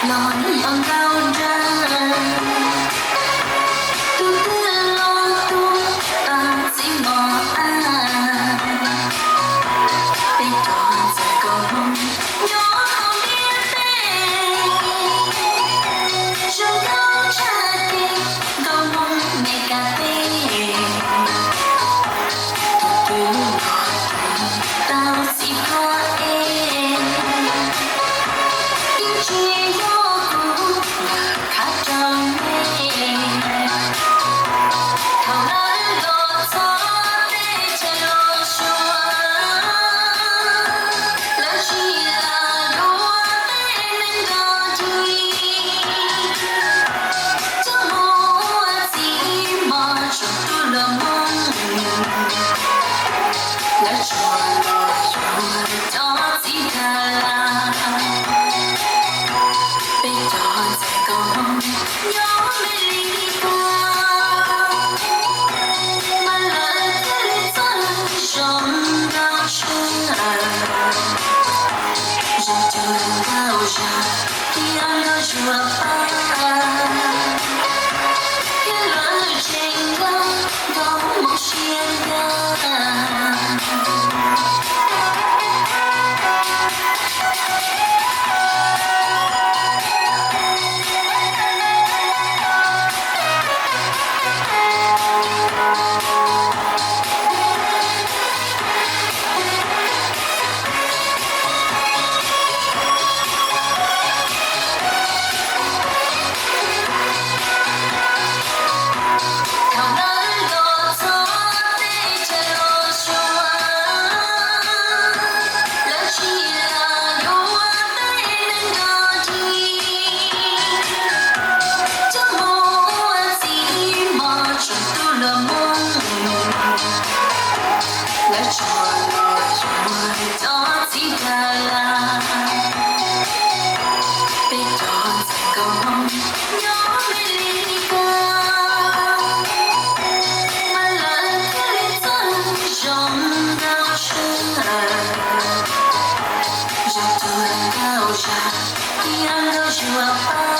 los ntau nraug, tus twg los tus tau txiv mos ab. Peb cov ntxhais nkauj Hmoob nyob hauv ntiaj teb, zoo nkauj tshaj ces nkauj Hmoob Meskas teb. Tus twg los tus tau txiv pluag es, yeej tsis yog kuv lam khav rau nej. Thaum lawv los txog teb chaws los xyuas, lawv tsis lam yuav peb neeg nrog dig. Coj mus ua txiv mos rau tus luag Hmoob, lawv tsuas los yuav cov txiv Dalas. Peb cov ntxhais nkauj Hmoob nyob Amelikas, mas lawv thiaj li txawj zoo nkauj tshaj. Zoo cuag nkauj Zab thiab nkauj Suav Paj, thiab lawv tseem yog nkauj Hmoob siab ncaj. Thaum lawv los txog teb chaws los xyuas, lawv tsis lam yuav peb neeg nrog dig. Coj mus ua txiv mos rau tus luag Hmoob, lawv tsuas los yuav cov txiv Dalas. Peb cov ntxhais nkauj Hmoob nyob Amelikas, mas lawv thiaj li txawj zoo nkauj tshaj. Zoo cuag nkauj Zab thiab nkauj Suav Paj,